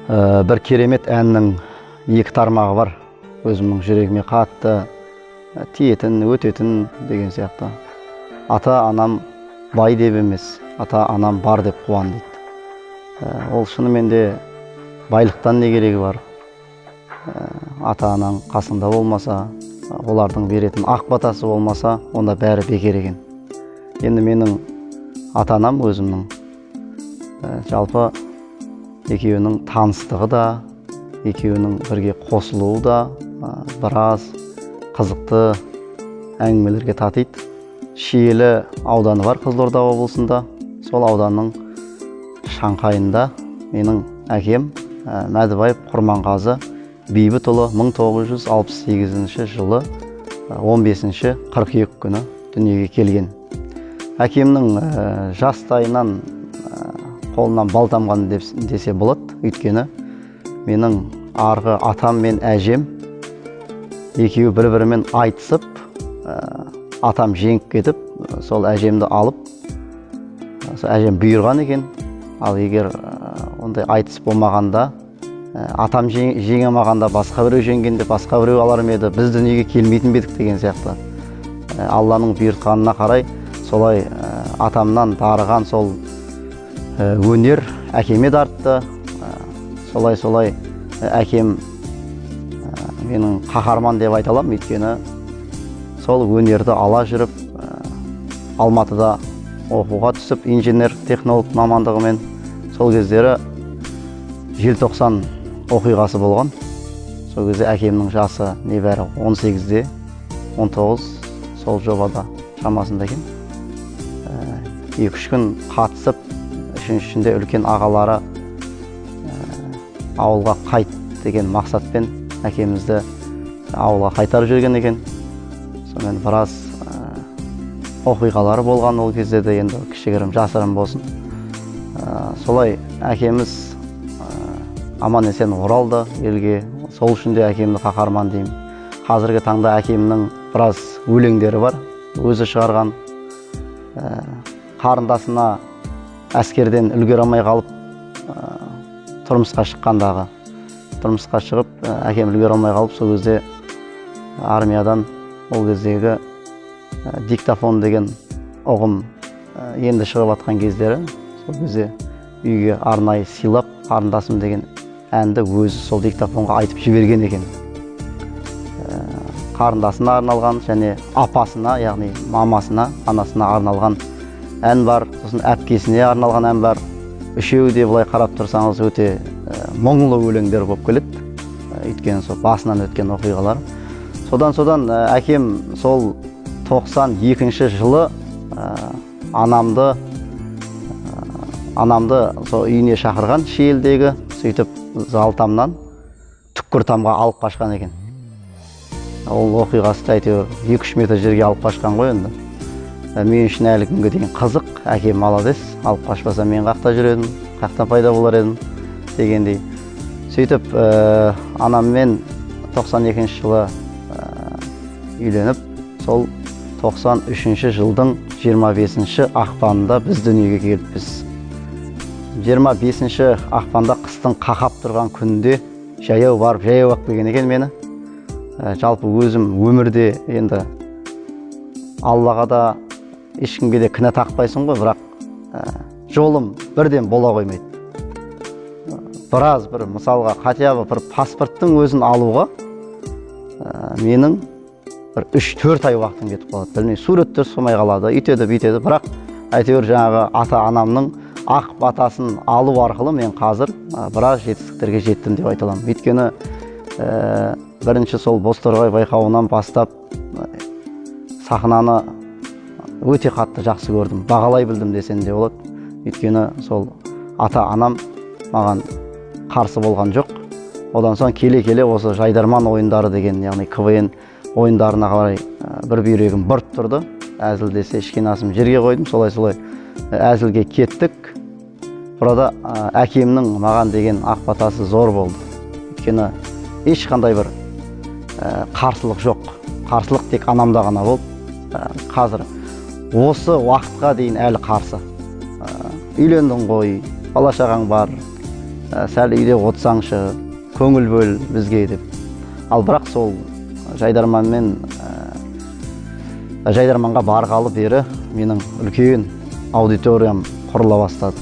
Бір керемет әннің екі тармағы бар. Өзімнің жүрегіме қатты тиетін, өтетін деген сияқты. Ата анам бай деп емес, ата анам бар деп қуан дейді. Ол шынымен де байлықтан не керегі бар? Ата анаң қасыңда болмаса, олардың беретін ақ батасы болмаса, онда бәрі бекер екен. Енді менің ата анам өзімнің, жалпы екеуінің таныстығы да, екеуінің бірге қосылуы да біраз қызықты әңгімелерге татиды. Шиелі ауданы бар Қызылорда облысында. Сол ауданның Шаңқайында менің әкем Мәдібаев Құрманғазы Бейбітұлы 1968 жылы 15 қыркүйек күні дүниеге келген. Әкемнің жастайынан қолынан бал тамған десе болады. Өйткені менің арғы атам мен әжем екеуі бір-бірімен айтысып, атам жеңіп кетіп, сол әжемді алып, сол әжем бұйырған екен. Ал егер ондай айтыс болмағанда, атам жеңе алмағанда, басқа біреу жеңгенде басқа біреу алар ма еді, біз дүниеге келмейтін бе едік деген сияқты. Алланың бұйыртқанына қарай солай атамнан дарыған сол өнер әкеме дартты. Солай әкем менің қаһарман деп айта аламын. Өйткені сол өнерді ала жүріп, Алматыда оқуға түсіп, инженер технолог мамандығымен. Сол кездері желтоқсан оқиғасы болған. Сол кезде әкемнің жасы небәрі 18-де, 19 сол жобада шамасында екен. 2-3 күн қатысып, үшіншісінде үлкен ағалары ауылға қайт деген мақсатпен әкемізді ауылға қайтарып жүрген екен. Сонымен біраз оқиғалар болған ол кезде де, енді кішігірім жасырын болсын. Солай әкеміз аман есен оралды елге. Сол үшін де әкемді қаһарман деймін. Қазіргі таңда әкемнің біраз өлеңдері бар, өзі шығарған. Қарындасына әскерден үлгере алмай қалып, тұрмысқа шыққандағы, тұрмысқа шығып, әкем үлгере алмай қалып, сол кезде армиядан ол кездегі диктофон деген ұғым енді шығып жатқан кездері, сол кезде үйге арнайы сыйлап, қарындасым деген әнді өзі сол диктофонға айтып жіберген екен. Қарындасына арналған және апасына, яғни мамасына, анасына арналған ән бар, сосын әпкесіне арналған ән бар. Үшеуі де былай қарап тұрсаңыз өте мұңлы өлеңдер болып келеді. Өйткені сол басынан өткен оқиғалар. Содан әкем сол 92 жылы анамды сол үйіне шақырған Шиелдегі, сөйтіп Залтамнан түкпір тамға алып қашқан екен. Ол оқиғасы да әйтеуір 2-3 метр жерге алып қашқан ғой енді. Мен үшін әлі күнге дейін қызық, әкем молодец, алып қашпаса мен қақта жүр едім, қақтан пайда болар едім дегендей. Сөйтіп анаммен 92 жылы үйленіп, сол 93 жылдың 25 ақпанында біз дүниеге келіппіз. 25 ақпанда қыстың қақап тұрған күнінде жаяу барып, жаяу ақ келген екен мені. Жалпы өзім өмірде енді Аллаға да ешкімге де кінә тақпайсың ғой, бірақ жолым бірден бола қоймайды. Біраз бір мысалға хотя бы бір паспорттың өзін алуға менің бір 3-4 ай уақытым кетіп қалады. Білмеймін, суреттер болмай қалады, үйтеді, бүйтеді, бірақ әйтеуір жаңағы ата-анамның ақ батасын алу арқылы мен қазір біраз жетістіктерге жеттім деп айта аламын. Өйткені бірінші сол Бозторғай байқауынан бастап сахнаны өте қатты жақсы көрдім, бағалай білдім десем де болады. Өйткені сол ата-анам маған қарсы болған жоқ. Одан соң келе-келе осы жайдарман ойындары деген, яғни КВН ойындарына қарай бір бүйрегім бұрт тұрды. Әзіл десе ішкен асым жерге қойдым, солай-солай әзілге кеттік. Burada әкемнің маған деген ақ батасы зор болды. Өйткені ешқандай бір қарсылық жоқ. Қарсылық тек анамда ғана болды. Қазір осы уақытқа дейін әлі қарсы. Үйлендің ғой, бала шағаң бар, Сәл үйде отырсаңшы, көңіл бөл бізге деп. Ал бірақ сол жайдарманмен, жайдарманға барғалы бері менің үлкен аудиториям құрыла бастады.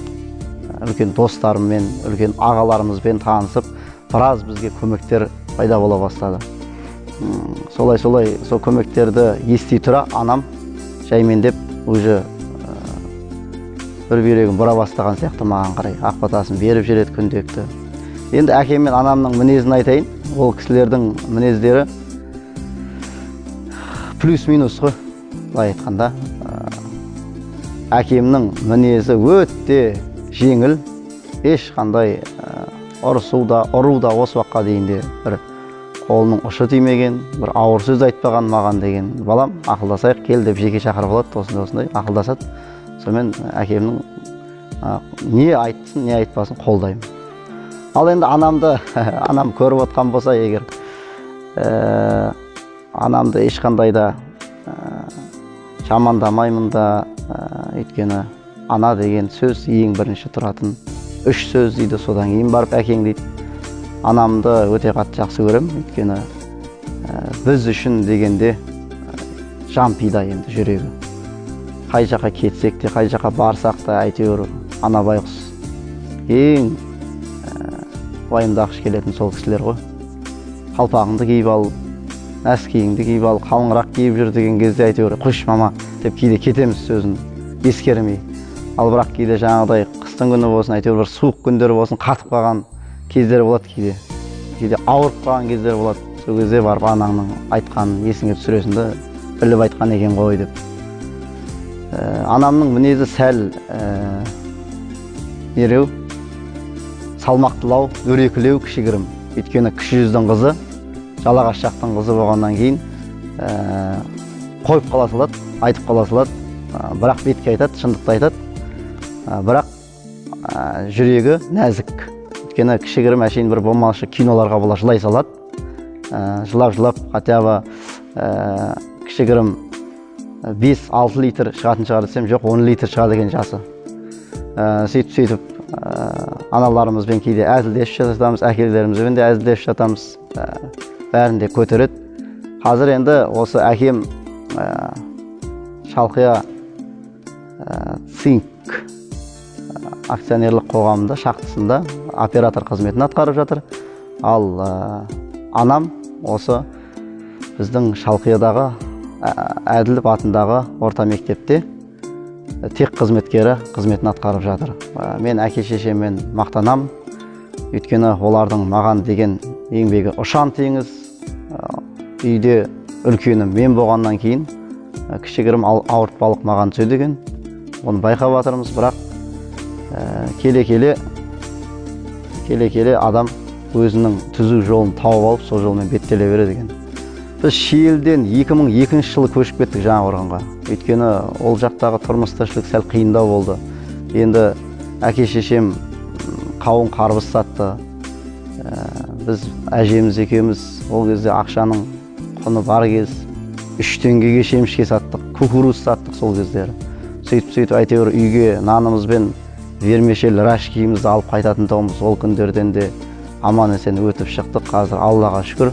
Үлкен достарыммен, үлкен ағаларымызбен танысып, біраз бізге көмектер пайда бола бастады. Солай сол көмектерді ести тұра анам жаймендеп уже бір бүйрегін бұра бастаған сияқты маған қарай ақ батасын беріп жүреді күнделікті. Енді әкем мен анамның мінезін айтайын. Ол кісілердің мінездері плюс минус қой, былай айтқанда. Әкемнің мінезі өте жеңіл, ешқандай ұрысу да, ұру да осы уақытқа дейін де бір қолының ұшы тимеген, бір ауыр сөз айтпаған маған деген. Балам, ақылдасайық, кел деп жеке шақырып алады, осындай осындай ақылдасады. Сонымен әкемнің не айтсын, не айтпасын қолдаймын. Ал енді анамды, анам көріп отқан болса егер, анамды ешқандай да жамандамаймын да, өйткені ана деген сөз ең бірінші тұратын үш сөз дейді, содан кейін барып әкең дейді. Анамды өте қатты жақсы көремін, өйткені біз үшін дегенде жан пида енді жүрегі. Қай жаққа кетсек те, қай жаққа барсақ та, әйтеуір ана байғұс ең уайымдағыш келетін сол кісілер ғой. Қалпағыңды киіп ал, нәскиіңді киіп ал, қалыңырақ киіп жүр деген кезде әйтеуір қойшы мама деп кейде кетеміз сөзін ескермей. Ал бірақ кейде жаңағыдай қыстың күні болсын, әйтеуір бір суық күндер болсын, қатып қалған кездер болады кейде. Кейде ауырып қалған кездер болады. Сол кезде барып анаңның айтқанын есіңе түсіресің да, біліп айтқан екен ғой деп. Анамның мінезі сәл ереу, салмақтылау, дөрекілеу, кішігірім. Өйткені кіші жүздің қызы, Жалағаш жақтың қызы болғаннан кейін қойып қала салады, айтып қала салады, бірақ бетке айтады, шындықты айтады. Бірақ жүрегі нәзік. Өйткені кішігірім әшейін бір болмашы киноларға бола жылай салады. Жылап-жылап хотя бы кішігірім 5-6 литр шығатын шығар десем, жоқ, 10 литр шығады екен жасы. Сөйтіп аналарымызбен кейде әзілдесіп жатамыз, әкелерімізбен де әзілдесіп жатамыз, бәрін де көтереді. Қазір енді осы әкем Шалқия цинк акционерлік қоғамында шахтасында оператор қызметін атқарып жатыр. Ал анам осы біздің Шалқиядағы Әділов атындағы орта мектепте тек қызметкері қызметін атқарып жатыр. Мен әке шешеммен мақтанамын, өйткені олардың маған деген еңбегі ұшан теңіз. Үйде үлкенім мен болғаннан кейін кішігірім ауыртпалық маған түседі екен, оны байқап жатырмыз. Бірақ келе-келе адам өзінің түзу жолын тауып алып, сол жолмен беттеле береді екен. Біз Шиеліден 2002 жылы көшіп кеттік Жаңақорғанға. Өйткені ол жақтағы тұрмыс тіршілік сәл қиындау болды. Енді әке шешем қауын қарбыз сатты. Біз әжеміз екеуміз ол кезде ақшаның құны бар кез 3 теңгеге шемішке саттық, кукуруз саттық сол кездері. Сөйтіп әйтеуір үйге нанымызбен вермишель рашкиімізді алып қайтатын тұғынбыз. Ол күндерден де аман есен өтіп шықтық. Қазір Аллаға шүкір,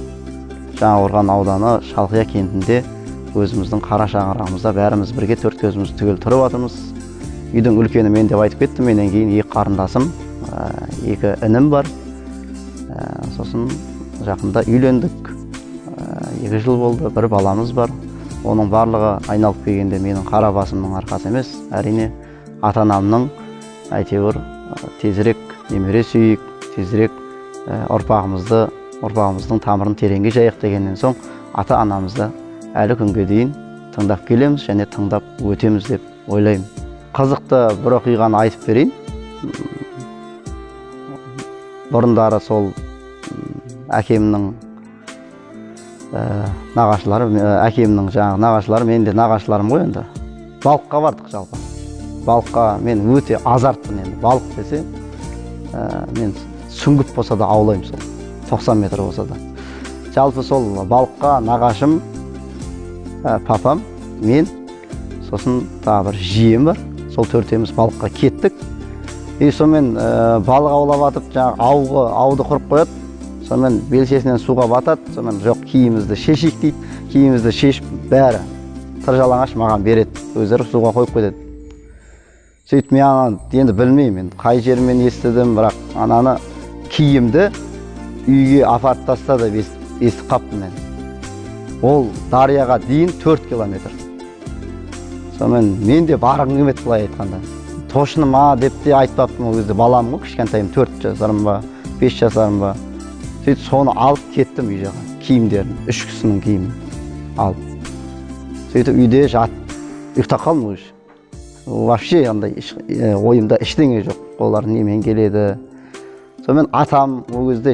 Жаңақорған ауданы Шалқия кентінде өзіміздің қара шаңырағымызда бәріміз бірге төрт көзіміз түгел тұрып жатырмыз. Үйдің үлкені мен деп айтып кеттім, менен кейін екі қарындасым, екі інім бар. Сосын жақында үйлендік, 2 жыл болды, бір баламыз бар. Оның барлығы айналып келгенде менің қара басымның арқасы емес, әрине ата-анамның әйтеуір тезірек немере сүйейік, тезірек ұрпағымыздың тамырын тереңге жайық дегеннен соң ата-анамызды әлі күнге дейін тыңдап келеміз және тыңдап өтеміз деп ойлаймын. Қызықты бір оқиғаны айтып берейін. Бұрындары сол әкемнің нағашылары, әкемнің жаңағы нағашылары, мен де нағашыларым ғой енді. Балыққа бардық жалпы. Балыққа мен өте азартпын енді. Балық десе, мен сүңгіп болса да аулаймын сол. 90 метр болса да. Жалпы сол балыққа нағашым, папам, мен, сосын тағы бір жием бар. Сол төртеуміз балыққа кеттік. И сонымен балық аулап атып, жаңағы ауды құрып қояды. Сонымен белшесінен суға батады. Сонымен жоқ, киімімізді шешейік дейді. Киімімізді шешіп бәрі тыр жалаңаш маған береді. Өздері суға қойып кетеді. Сөйтіп мен ананы енді білмеймін, енді қай жермен естідім, бірақ ананы киімді үйге апарып таста деп естіп қаппын мен. Ол дарияға дейін 4 километр. Сонымен мен де барғым келмеді былай айтқанда. Тошыныма деп те айтпаппын, ол кезде балам ғой, кішкентайым, 4 жасарым ба, 5 жасарым ба. Сөйтіп соны алып кеттім үй жаққа, киімдерін, 3 кісінің киімін алып. Сөйтіп үйде жатып ұйықтап қалдым уже. Вообще андай ойымда ештеңе жоқ, олар немен келеді. Сонымен атам ол кезде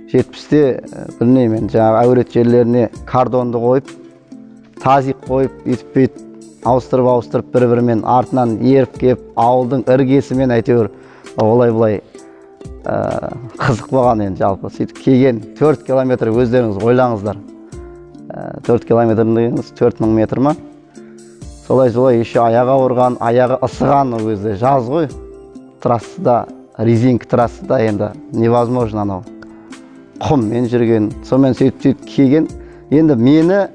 70-те, білмеймін енді, жаңағы әурет жерлеріне кордонды қойып, тазик қойып, үйтіп бүйтіп ауыстырып бір-бірімен артынан еріп кеп, ауылдың іргесімен әйтеуір олай былай қызық болған енді жалпы. Сөйтіп келген 4 километр, өздеріңіз ойлаңыздар. 4 километр дегеніңіз 4000 метр ма? Солай еще аяғы ауырған, аяғы ысыған, ол кезде жаз ғой. Трассада, резинка трассада енді невозможно анау. Құммен жүрген, сонымен сөйтіп келген. Енді мені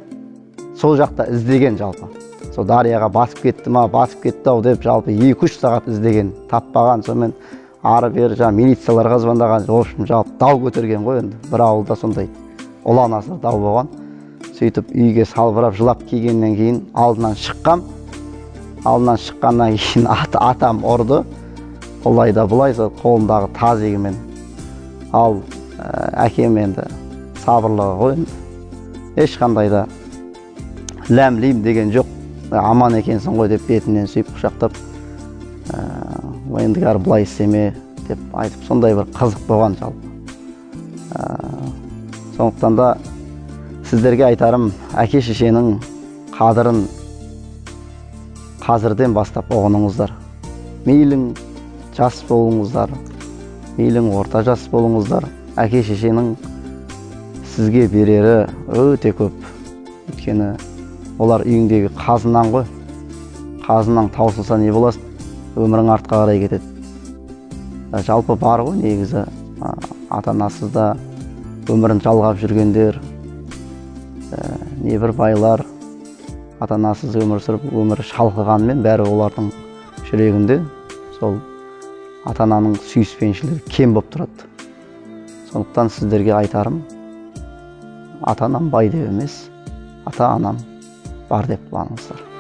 сол жақта іздеген жалпы. Сол дарияға басып кетті ма, басып кетті ау деп жалпы 2-3 сағат іздеген, таппаған. Сонымен ары бері жаңа милицияларға звондаған, в общем жалпы дау көтерген ғой енді. Бір ауылда сондай ұлан асыр дау болған. Сөйтіп үйге салбырап жылап келгеннен кейін алдынан шыққам. Алдынан шыққаннан кейін атам ұрды. Олай да былай сол қолындағы тазигімен. Ал әкем енді сабырлығы ғой енді. Ешқандай да ләм-лим деген жоқ. Аман екенсің ғой деп бетінен сүйіп құшақтап, енді былай істеме деп айтып, сондай бір қызық болған жалпы. Сондықтан да сіздерге айтарым, әке шешенің қадірін қазірден бастап ұғыныңыздар. Мейлің жас болыңыздар, мейлің орта жас болыңыздар, әке шешенің сізге берері өте көп. Өйткені олар үйіңдегі қазынаң ғой. Қазынаң таусылса не боласың? Өмірің артқа қарай кетеді. Жалпы бар ғой негізі, ата-анасыз да өмірін жалғап жүргендер, небір байлар ата-анасыз өмір сүріп, өмірі шалқығанымен бәрі олардың жүрегінде сол ата-ананың сүйіспеншілігі кем болып тұрады. Сондықтан сіздерге айтарым, ата-анам бай деп емес, ата-анам бар деп қуаныңыздар.